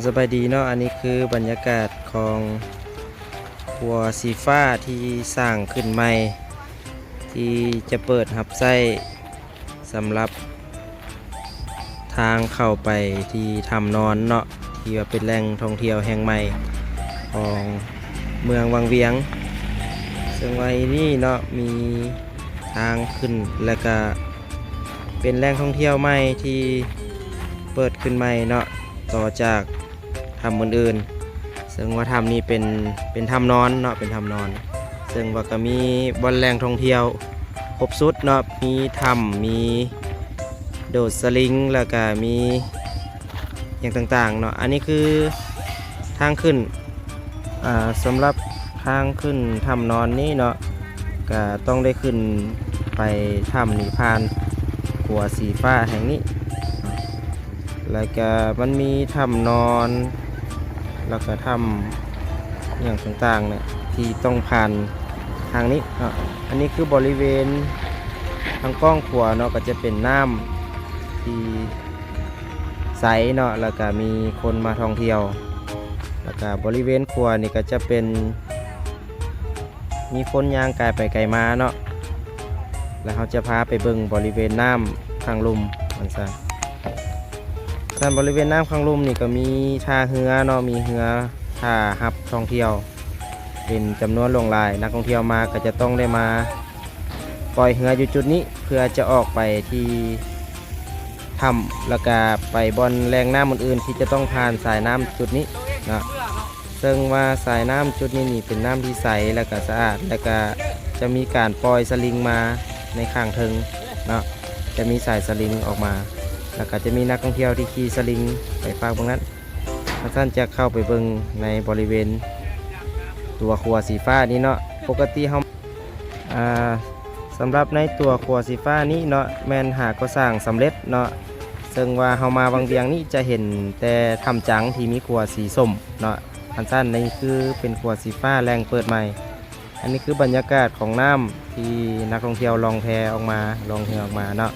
ສະບາຍດີເນາະ, ອັນນີ້ຄືບັນຍາກາດຂອງຂົວສີຟ້າທີ່ສ້າງຂຶ້ນໃໝ່ ທີ່ຈະເປີດຮັບໃຊ້ສຳລັບທາງເຂົ້າໄປທີ່ຖ້ຳນອນເນາະ, ທີ່ວ່າເປັນແຫຼ່ງທ່ອງທ່ຽວແຫ່ງໃໝ່ຂອງເມືອງວັງວຽງ. ເຊິ່ງວ່າທີ່ນີ້ເນາະ ມີທາງຂຶ້ນ ແລະກະເປັນແຫຼ່ງທ່ອງທ່ຽວໃໝ່ທີ່ເປີດຂຶ້ນໃໝ່ເນາະ ຕໍ່ຈາກຖ້ຳອື່ນໆ. ເຊິ່ງວ່າຖ້ຳນີ້ເປັນ ເປັນຖ້ຳນອນເນາະ, ເປັນຖ້ຳນອນ. ເຊິ່ງວ່າກະມີບ່ອນແຫຼ່ງທ່ອງທ່ຽວຄົບຊຸດເນາະ, ມີຖ້ຳ ມີໂດດສະລິງ ແລ້ວກະມີຫຍັງຕ່າງໆເນາະ. ອັນນີ້ຄືທາງຂຶ້ນ ອ່າ ສຳລັບທາງຂຶ້ນຖ້ຳນອນນີ້ເນາະ ກະຕ້ອງໄດ້ຂຶ້ນໄປຖ້ຳນີ້ຜ່ານຂົວສີຟ້າແຫ່ງນີ້. ແລ້ວກະມັນມີຖ້ຳນອນ ແລ້ວກະຖ້ຳຫຍັງຕ່າງໆເນຍ ທີ່ຕ້ອງຜ່ານທາງນີ້ເນາະ. ອັນນີ້ຄືບໍລິເວນທາງກ້ອງຂວາເນາະ ກໍຈະເປັນນ້ຳທີ່ໃສເນາະ ແລ້ວກະມີຄົນມາທ່ອງທ່ຽວ. ແລ້ວກະບໍລິເວນຂວານີ້ກໍຈະເປັນ ມີຄົນຍ່າງກາຍໄປກາຍມາເນາະ, ແລ້ວເຮົາຈະພາໄປເບິ່ງບໍລິເວນນ້ຳຂ້າງລຸ່ມ ວ່າຊັ້ນ. ສ່ວນບໍລິເວນນ້ຳຂ້າງລຸ່ມນີ້ກໍມີທ່າເຮືອເນາະ, ມີເຮືອຖ້າຮັບທ່ອງທ່ຽວເປັນຈຳນວນຫຼວງຫຼາຍ. ນັກທ່ອງທ່ຽວມາກໍຈະຕ້ອງໄດ້ມາປ່ອຍເຮືອຢູ່ຈຸດນີ້ ເພື່ອຈະອອກໄປທີ່ຖ້ຳ ແລ້ວກະໄປບ່ອນແຫຼ່ງນ້ຳອື່ນໆ ທີ່ຈະຕ້ອງຜ່ານສາຍນ້ຳຈຸດນີ້ເນາະ. ເຊິ່ງວ່າສາຍນ້ຳຈຸດນີ້ນີ້ເປັນນ້ຳທີ່ໃສ ແລ້ວກະສະອາດ ແລ້ວກະຈະມີການປ່ອຍສະລິງມາໃນຂ້າງເທິງເນາະ, ຈະມີສາຍສະລິງອອກມາ ແລ້ວກະຈະມີນັກທ່ອງທ່ຽວທີ່ຂີ່ສະລິງໄປຟາກເບິ່ງນັ້ນ. ເຮົາທ່ານຈະເຂົ້າໄປເບິ່ງໃນບໍລິເວນຕົວຂົວສີຟ້ານີ້ເນາະ. ປົກກະຕິເຮົາ ອ່າ ສຳລັບໃນຕົວຂົວສີຟ້ານີ້ເນາະ ແມ່ນຫາກໍ່ສ້າງສຳເລັດເນາະ. ເຊິ່ງວ່າເຮົາມາວັງວຽງນີ້ຈະເຫັນແຕ່ຖ້ຳຈັງທີ່ມີຂົວສີສົ້ມເນາະ. ອັນຊັ້ນນີ້ຄືເປັນຂົວສີຟ້າແຫຼ່ງເປີດໃໝ່. ອັນນີ້ຄືບັນຍາກາດຂອງນ້ຳທີ່ນັກທ່ອງທ່ຽວລ່ອງແພອອກມາ ລ່ອງເຮືອອອກມາເນາະ.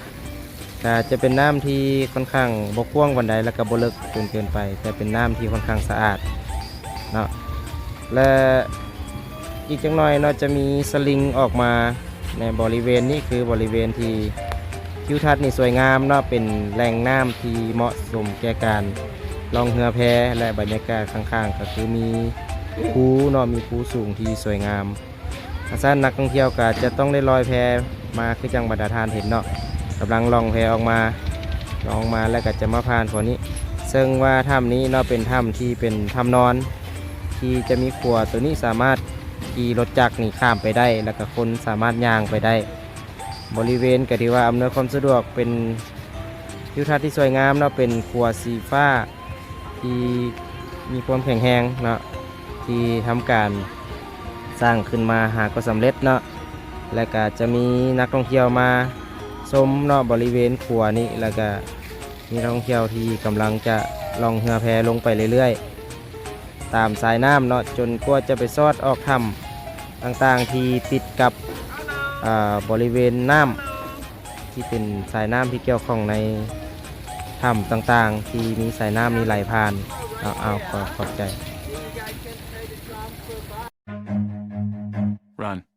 ກະຈະເປັນນ້ຳທີ່ຂ້ອນຂ້າງບໍ່ກວ້າງປານໃດ ແລ້ວກະບໍ່ເລິກຈົນເກີນໄປ, ແຕ່ເປັນນ້ຳທີ່ຂ້ອນຂ້າງສະອາດເນາະ. ແລະ ອີກຈັກໜ້ອຍເນາະ ຈະມີສະລິງອອກມາໃນບໍລິເວນນີ້ ຄືບໍລິເວນທີ່ທິວທັດນີ້ສວຍງາມເນາະ, ເປັນແຫຼ່ງນ້ຳທີ່ເໝາະສົມແກ່ການລ່ອງເຮືອແພ ແລະ ບັນຍາກາດຂ້າງໆ ກໍຄືມີພູເນາະ, ມີພູສູງທີ່ສວຍງາມ. ອາ ຊັ້ນນັກທ່ອງທ່ຽວກໍຈະຕ້ອງໄດ້ລອຍແພມາ ຄືຈັ່ງບັນດາທ່ານເຫັນເນາະ, ກຳລັງລ່ອງແພອອກມາ ລ່ອງມາແລ້ວກໍຈະມາຜ່ານຂົວນີ້. ເຊິ່ງວ່າຖ້ຳນີ້ເນາະ ເປັນຖ້ຳທີ່ເປັນຖ້ຳນອນ ທີ່ຈະມີຂົວໂຕນີ້ສາມາດຂີ່ລົດຈັກນີ້ຂ້າມໄປໄດ້ ແລ້ວກໍຄົນສາມາດຍ່າງໄປໄດ້. ບໍລິເວນກໍຖືວ່າອຳນວຍຄວາມສະດວກ, ເປັນທິວທັດທີ່ສວຍງາມເນາະ, ເປັນຂົວສີຟ້າ ທີ່ມີຄວາມແຂງແຮງເນາະ ທີ່ທຳການສ້າງຂຶ້ນມາຫາກໍສຳເລັດເນາະ. ແລ້ວກະຈະມີນັກທ່ອງທ່ຽວມາຊົມເນາະ ບໍລິເວນຂົວນີ້, ແລ້ວກະມີນັກທ່ອງທ່ຽວທີ່ກຳລັງຈະລ່ອງເຮືອແພລົງໄປເລື້ອຍໆ ຕາມສາຍນ້ຳເນາະ, ຈົນກວ່າຈະໄປຊອດອອກຖ້ຳຕ່າງໆທີ່ຕິດກັບ ອາ ບໍລິເວນນ້ຳ ທີ່ເປັນສາຍນ້ຳທີ່ກ່ຽວຂ້ອງໃນຖ້ຳຕ່າງໆ ທີ່ມີສາຍນ້ຳນີ້ໄຫຼຜ່ານ. ເອົາ ເອົາ ຂໍຂອບໃຈ. Run.